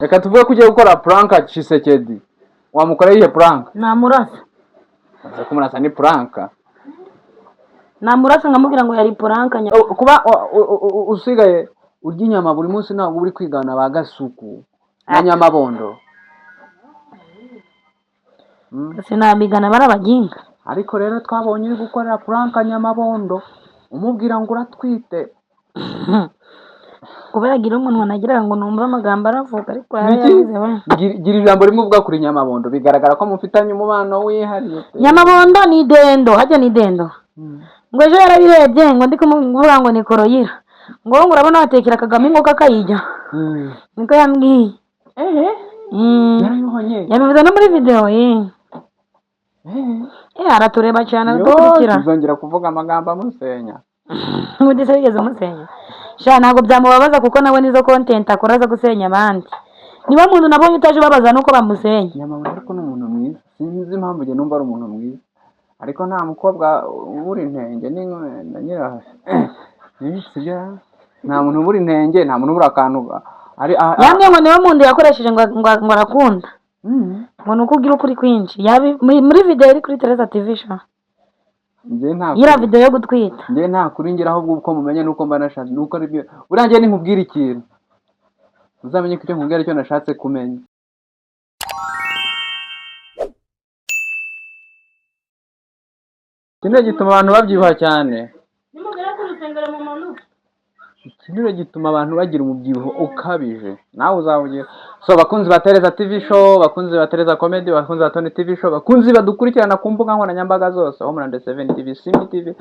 Reka tuvuge ko ugiye gukora prank Tshisekedi, wamukora iyihe prank? Namurasa. Aza kumurasa ni prank? Namurasa nkamubwira ngo yari prank. Oh, kuba usigaye urya inyama buri munsi, ntabwo uri kwigana ba Gasuku na Nyamabondo? Sinabigana, barabaginga. Ariko rero twabonye uri gukorera prank Nyamabondo, umubwira ngo uratwite. Kubera agira umunwa, nagiraga ngo numve amagambo aravuga, ariko Niki? yarayavuze we. Gira ijambo rimwe uvuga kuri Nyamabondo, bigaragara ko mufitanye umubano wihariye pe. Nyamabondo ni dendo, hajya ni dendo. Ngo ejo yarabirebye, ngo ndi kumuvuga ngo ni koroyira, ngo urabona watekera Kagame inkoko akayijya. Niko yambwiye. Ehe. Yarabibonye? Yabivuze no muri video ye. Ehe. Aratureba cyane. Yo, aradukurikira. Tuzongera kuvuga amagambo amusenya. Ubundi se wigeze umusenya? Sha, ntabwo byamubabaza, kuko nawe nizo content akora zo gusenya abandi. Niba muntu nabonye utaje ubabaza nuko bamusenya. Nyamabondo ariko ni umuntu mwiza, sinzi impamvu njye numva ari umuntu mwiza, ariko nta mukobwa ubura intenge na nyira. Sibyo? Nta muntu ubura intenge, nta muntu ubura akantu ari Yambwiye ngo niwe muntu yakoresheje ngo arakunda. Ngo ni uko ugira ukuri kwinshi. Muri video iri kuri Tereza TV, sha. Njye nta Iriya video yo gutwita. Njye nta kuri ngira, ahubwo uko mumenye nuko mba nashatse, nuko ari byo. Buriya njye ninkubwira ikintu, uzamenye ko icyo nkubwira aricyo nashatse kumenya. Kino gituma abantu babyibuha cyane. Nimugera ku rusengero mumanuke. Ikinure gituma abantu bagira umubyibuho ukabije, nawe uzawugira. So, bakunzi ba Tereza TV Show, bakunzi ba Tereza Comedy, bakunzi ba Tony TV Show, bakunzi badukurikirana ku mbuga nkoranyambaga zose, Homeland 7 TV, Simi TV,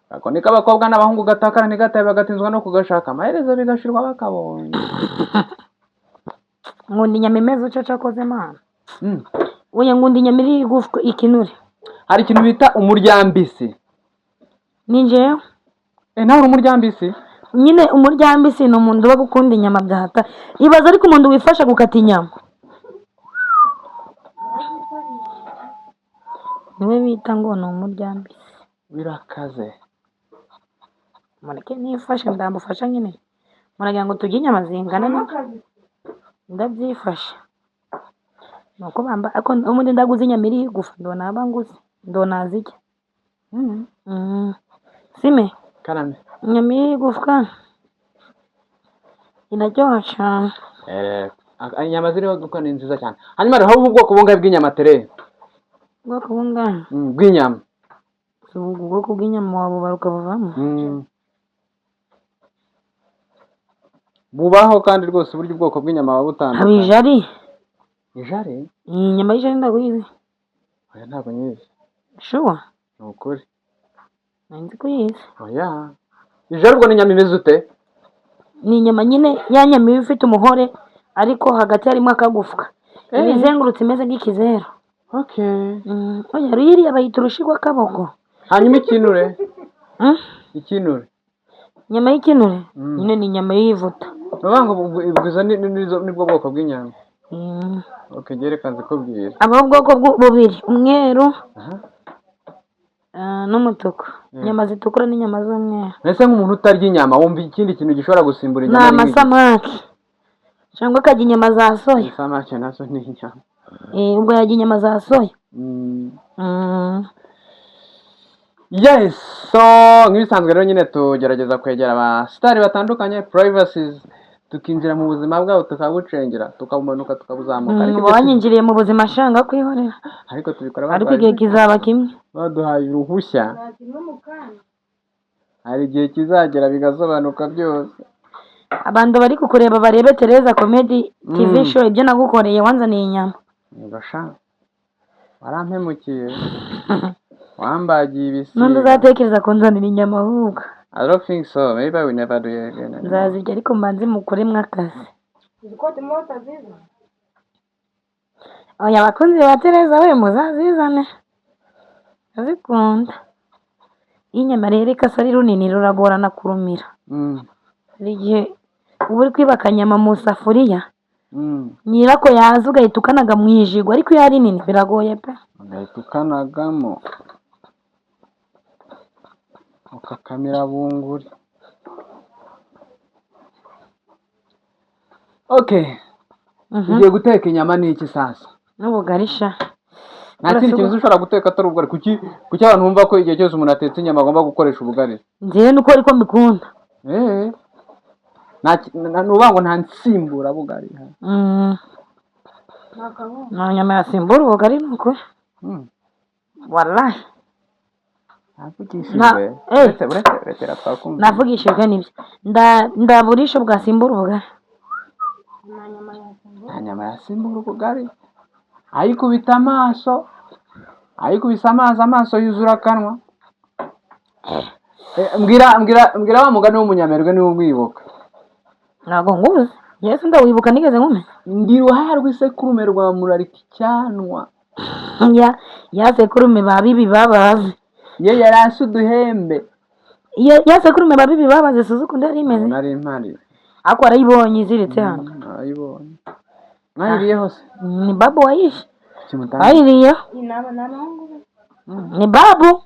ako niko abakobwa n'abahungu gatakara ntigataye, bagatinzwa no kugashaka, amaherezo bigashirwa bakabonye. Nkunda inyama imeze uco cakoze, mana. Oya, nkunda inyama iri igufwa, ikinure. Hari ikintu bita umuryambisi. Ni njyewe. Nawe uri umuryambisi? Nyine umuryambisi ni umuntu uba gukunda inyama byahata ibaza, ariko umuntu wifasha gukata inyama niwe bita ngo ni umuryambisi. Birakaze. Mureke nifashe, ndamufasha nyine. Muragira ngo turye inyama zingana ndabyifashe, nuko bamba, ariko ubundi ndaguze inyama iriho igufa, ndona aba nguze ndona zirya. Sime. Karame. Inyama iriho igufwa iraryoha cyane. Inyama ziriho kuko ni nziza cyane. Hanyuma rero haba ubwoko bungahe bw'inyama, Tere? Ubwoko bungana? Bw'inyama. Si ubu ubwoko bw'inyama wabubara ukabuvamo? Bubaho kandi rwose, uburyo ubwoko bw'inyama buba Haba butandukanye. Ijari. Ijari? Iyi nyama y'ijari ndaguyizi. Oya, ntabwo nyizi. Sure? Ni ukuri. Nari nzi ko uyizi. Oya, ijari ubwo ni inyama imeze ute? Ni inyama nyine, ya nyama iba ifite umuhore, ariko hagati harimo akagufwa, iba izengurutse imeze nk'ikizeru. Okay. Oya, ririya bayita urushi rw'akaboko. Hanyuma ikinure? Ikinure? Inyama y'ikinure? Mm. Nyine ni inyama y'ivuta. Ni ukuvuga ngo ubwo izo nibwo bwoko bw'inyama? Mm. Okay, njye reka nzikubwire. Habaho ubwoko bubiri, umweru Aha. n'umutuku. Mm. Inyama zitukura n'inyama z'umweru. Ese nk'umuntu utarya inyama, wumva ikindi kintu gishobora gusimbura Ni inyama ari nk'iki? Amasamaki, cyangwa akarya inyama za soya. Isamake nazo ni inyama. Ubwo yarya inyama za soya. Yes, so nk'ibisanzwe rero nyine tugerageza kwegera abasitari batandukanye, privacies, tukinjira mu buzima bwabo, tukabucengera, tukabumanuka, tukabuzamuka, ariko uba ibyo wanyinjiriye mu buzima shanga kwihorera. Ariko tubikora Ariko igihe kizaba kimwe. baduhaye uruhushya. Hari igihe kizagera bigasobanuka byose. Abantu bari kukureba barebe Tereza Comedy TV Show, ibyo nagukoreye wanzaniye inyama. Ngo sha, warampemukiye, wambagiye N'undi ibisiga. uzatekereza kunzanira inyama ahubwo. I don't think so. Maybe I will never do it again anymore. Nzazirya, ariko mbanze mukuremwo akazi. Oya, abakunzi ba Tereza we, muzazizane, ndazikunda. Iyo inyama rero ikase ari runini, ruragorana kurumira. Hari igihe uba uri kwiba akanyama mu safuriya, nyirako yaza ugahita ukanaga mu ijigo, ariko iyo ari nini biragoye pe. Ugahita ukanagamo, ukakamira bunguri. Okay. Ugiye guteka inyama n'iki sasa? N'ubugari sha. Nta kindi kintu ushobora guteka atari ubugari. Kuki abantu bumva ko igihe cyose umuntu atetse inyama agomba gukoresha ubugari? Njyewe nuko ariko mbikunda. Eh. Nta nuvuga ngo nta nsimburabugari. Nta nyama yasimbura ubugari, ni ukuri. Wallahi. Navugishijwe. Uretse twakumva. Navugishijwe nibyo, ndaburisha bwasimbura ubugari. Nta nyama yasimbura ubugari. Ayikubita amaso, ayikubise amaso, amaso yuzura akanwa. Mbwira wa mugani w'umunyamerwe niba umwibuka. Ntabwo nguzi, yesu, ndawibuka nigeze nkumenya. Ndi uruhare rw'isekurume rwa murarika icyanwa. Ya sekurume ba bibi babaze. Ye yarasi uduhembe. Ya sekurume ba bibi babaze, suzi ukuntu yari imeze. Nari mpari. Ariko warayibonye iziritse hano. Narayibonye. Mwayiriye hose? Ni babu wayishe. Kuki mutanga? Bayiriyeho ni babu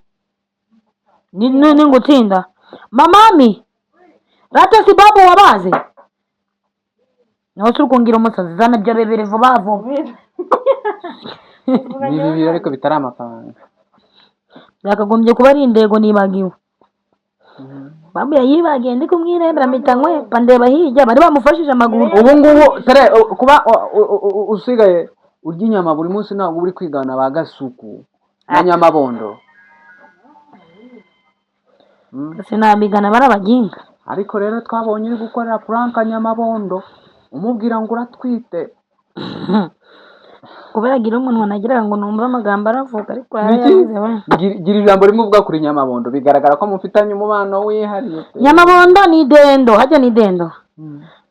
ni ngutsinda mamami rata, si babu wabaze nawe uri kungira umusazi, zana ibyo bibiri vuba vuba. Ni bibiri ariko bitari amafaranga. Byakagombye kuba ari indego, nibagiwe babu yayibagiye, ndi kumwirebera mpita nkwepa ndeba hirya, bari bamufashije amaguru. Ubu ngubu tere kuba usigaye urya inyama buri munsi, ntabwo uri kwigana ba Gasuku na Nyamabondo? Sinabigana, bari abaginga. Ariko rero twabonye uri gukorera prank Nyamabondo, umubwira ngo uratwite. Kubera agira umunwa, nagira ngo numve amagambo aravuga, ariko Niki? yarayavuze we. Gira ijambo rimwe uvuga kuri Nyamabondo, bigaragara ko mufitanye umubano wihariye pe. Nyamabondo ni idendo, hajya ni idendo.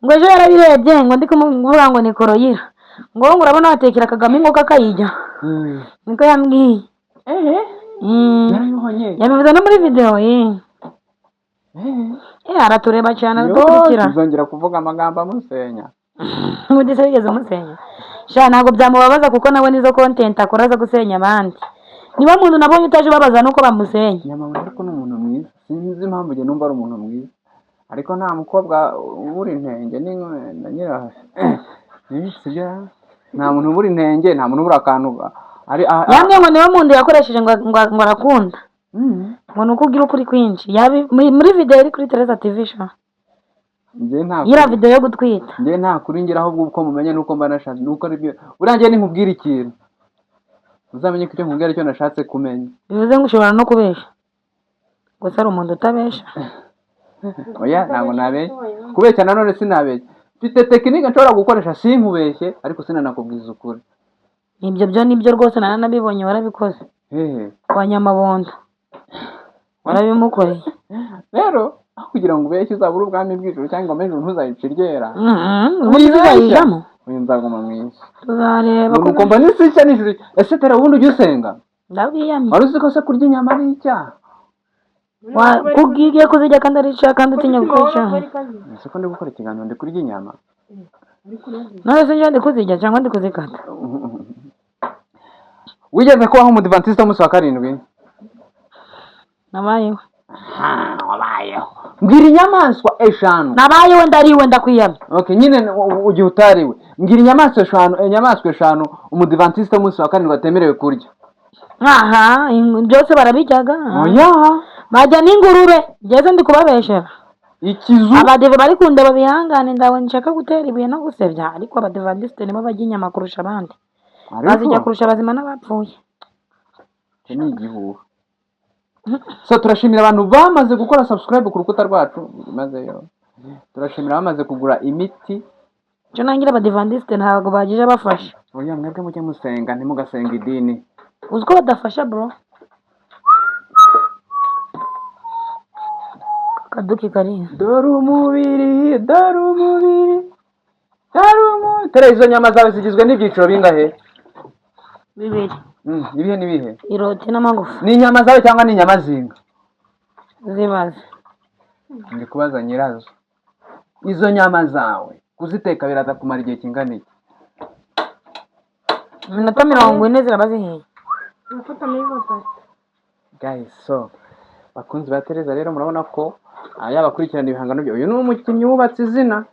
Ngo ejo yarabirebye, ngo ndi kumuvuga ngo ni koroyira, ngo ngo urabona watekera Kagame inkoko akayijya. Niko yambwiye. Ehe. Yarabibonye? Yabivuze no muri video ye. Ehe. Eh, aratureba cyane, Yo, aradukurikira. tuzongera kuvuga amagambo amusenya. Ubundi se wigeze umusenya sha? Ntabwo byamubabaza kuko nawe nizo content akora zo gusenya abandi. Niba muntu nabonye utaje ubabaza nuko bamusenya. Nyamabondo ariko ni umuntu mwiza, sinzi impamvu njye numva ari umuntu mwiza, ariko nta mukobwa ubura intenge na nyira. Sibyo, nta muntu ubura intenge, nta muntu ubura akantu ari Yambwiye ngo niwe muntu yakoresheje ngo arakunda, ngo ni uko ugira ukuri kwinshi. Muri video iri kuri Teresa TV show. Njye nta Iriya video yo gutwita. Njye nta kuri ngira, ahubwo uko mumenye nuko mba nashatse nuko ari byo. Buriya njye ninkubwira ikintu, uzamenye ko icyo nkubwira aricyo nashatse kumenya. Bivuze ngo ushobora no kubesha gusa ari umuntu utabesha. Oya, ntabwo nabeshya. Kubeshya nanone sinabeshya, mfite technique nshobora gukoresha sinkubeshye ariko sinanakubwiza ukuri. Ibyo byo nibyo rwose, naranabibonye, warabikoze. Hehe? Kwa Nyamabondo warabimukoreye. Rero aho kugira ngo ubeshye uzabure ubwami bw'ijuru cyangwa ngo ijuru ntuzayice iryera. Ubundi tuzayijamo. Uyu nzaguma mu isi. Tuzareba ko Nuko mba n'isi nshya n'ijuru. Ese tera, ubundi ujya usenga? Ndabwiyamye. Wari uzi ko se kurya inyama ari icyaha? Kubwigiye kuzirya kandi ari icyaha, kandi utinya gukora icyaha. Ese ko ndi gukora ikiganiro ndi kurya inyama? None se njye ndi kuzirya cyangwa ndi kuzikata? Wigeze kubaho umudivantiste w'umunsi wa karindwi? Nabayeho. Wabayeho. Mbwira inyamaswa eshanu. Nabayeho, ndariwe, ndakwiyamye. Okay, nyine igihe utariwe, mbwira inyamaswa eshanu umudivantiste w'umunsi wa karindwi atemerewe kurya. Aha, byose barabiryaga. Oya. Bajya n'ingurube, ngeze ndi kubabeshera. Ikizu. Abadive bari kundeba bihangane, ndabona nshaka gutera ibuye no gusebya, ariko abadivantiste nibo barya inyama kurusha abandi. Bazirya Ariko kurusha abazima n'abapfuye. Icyo ni igihuha. So turashimira abantu bamaze gukora subscribe ku rukuta rwacu mazeyo, turashimira abamaze kugura imiti. Icyo nangira abadivantiste, ntabwo bagije bafasha. Oya, mwebwe mujye musenga, ntimugasenga idini. Uzi ko badafasha, bro? Akaduki kariya. Dore umubiri, dore umubiri, dore umubiri. Tere, izo nyama zawe zigizwe n'ibyiciro bingahe? Bibiri. Ibihe n'ibihe? Iroti n'amagufa. Ni inyama zawe cyangwa ni inyama z'inka? Zibaze. Ndi kubaza nyirazo. Izo nyama zawe kuziteka biraza kumara igihe kingana iki? Iminota 40 ziraba zihiye. Guys, so bakunzi ba Tereza rero, murabona ko yaba akurikirana ibihangano bye, uyu ni umukinnyi wubatse izina.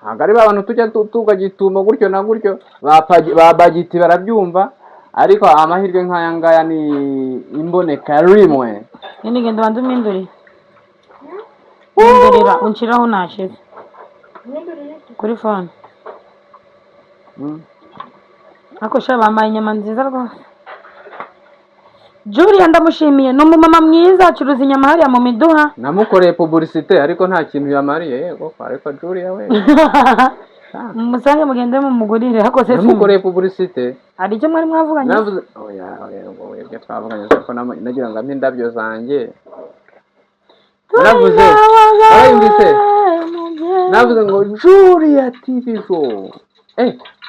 Ntabwo ari ba bantu tujya tugagituma gutyo na gutyo, ba bagiti barabyumva, ariko amahirwe nk'aya ngaya ni imboneka rimwe. Genda, genda ubanze umpindurire. Mpindurira, unshiraho nashize kuri phone. Ariko sha, bambaye inyama nziza rwose. Julia ndamushimiye, ni umumama mwiza, acuruza inyama hariya mu miduha. Namukoreye publicité ariko nta kintu yamariye. Yego, ariko Julia we. Musange mugende mumugurire, ariko se Namukoreye publicité. Hari icyo mwari mwavuganye? Navuze oya, oya, oya, ibyo twavuganye se ko nagira ngo ampe indabyo zanjye. Naravuze, warayumvise? Navuze ngo Julia TV Show,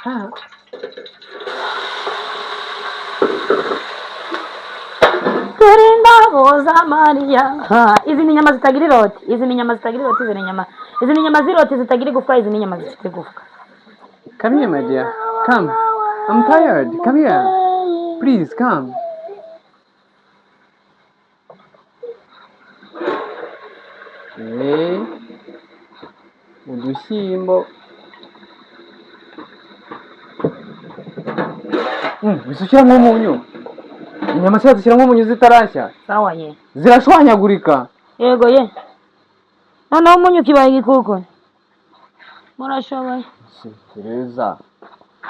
ha. Turi indabo za Mariya. Ha, izi ni inyama zitagira iroti, izi ni inyama zitagira iroti, izi ni inyama z'iroti zitagira igufwa, izi ni inyama zifite igufwa. Come here, my dear, come. I'm tired. Come here, please, come. Udushyimbo. Wese ushyiramo umunyu? Inyama se zishyiramo umunyu zitarashya? Sawa ye. Zirashwanyagurika. Yego ye, noneho umunyu ukibaye igikukuri, murashoboye. Tereza.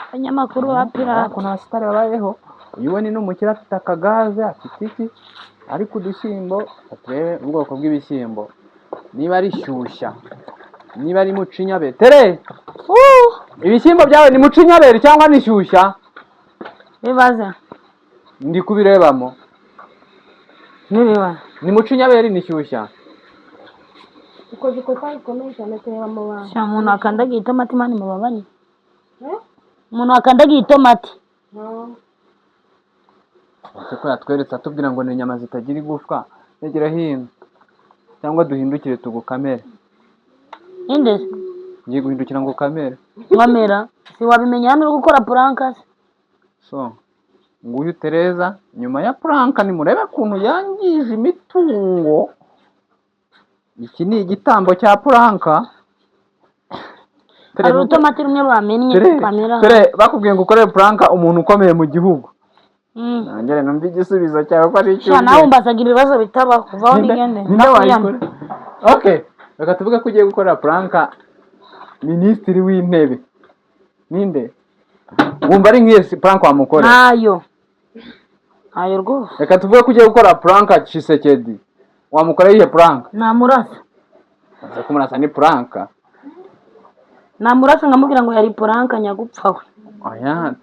Abanyamakuru ba pirate. Ariko nta sitari babayeho. Uyu we ni n'umukire, afite akagaze, afite iki, ariko udushyimbo, turebe ubwoko bw'ibishyimbo niba ari shyushya, niba ari mucinyabere. Tere, ibishyimbo byawe ni mucinyabere cyangwa ni shyushya? Bibaze. Ndi kubirebamo. Ntibiba. Ni mucinyabere, ni shyushya? Ukoze ikosa rikomeye cyane kureba mu bantu. Sha, umuntu wakandagiye itomati, mani mubabare. Umuntu wakandagiye itomati. Uretse ko yatweretse atubwira ngo ni inyama zitagira igufwa. Negera hino cyangwa duhindukire tugukamere. Inde? Ngiye guhindukira ngo kamere. Nkamera si wabimenya hano uri gukora prank se? So nguyu Tereza nyuma ya prank, nimurebe ukuntu yangije imitungo. Iki ni igitambo cya prank. Hari urutomati rumwe bamennye. Tere, kamera. Tere, bakubwiye ngo ukorere prank umuntu ukomeye mu gihugu, nongere numve igisubizo cyawe ko ari Sha, nawe umbazaga ibibazo bitabaho, kuvaho nigende. Ninde Ndakwiyama. wayikora? Okay, reka tuvuge ko ugiye gukorera prank minisitiri w'intebe, ninde wumva ari nk'iyo prank wamukorera? Ntayo, ntayo rwose. Reka tuvuge ko ugiye gukora prank Tshisekedi, wamukora iyihe prank? Namurasa. Aza kumurasa ni prank? Namurasa nkamubwira ngo yari prank nyagupfa we. Oya.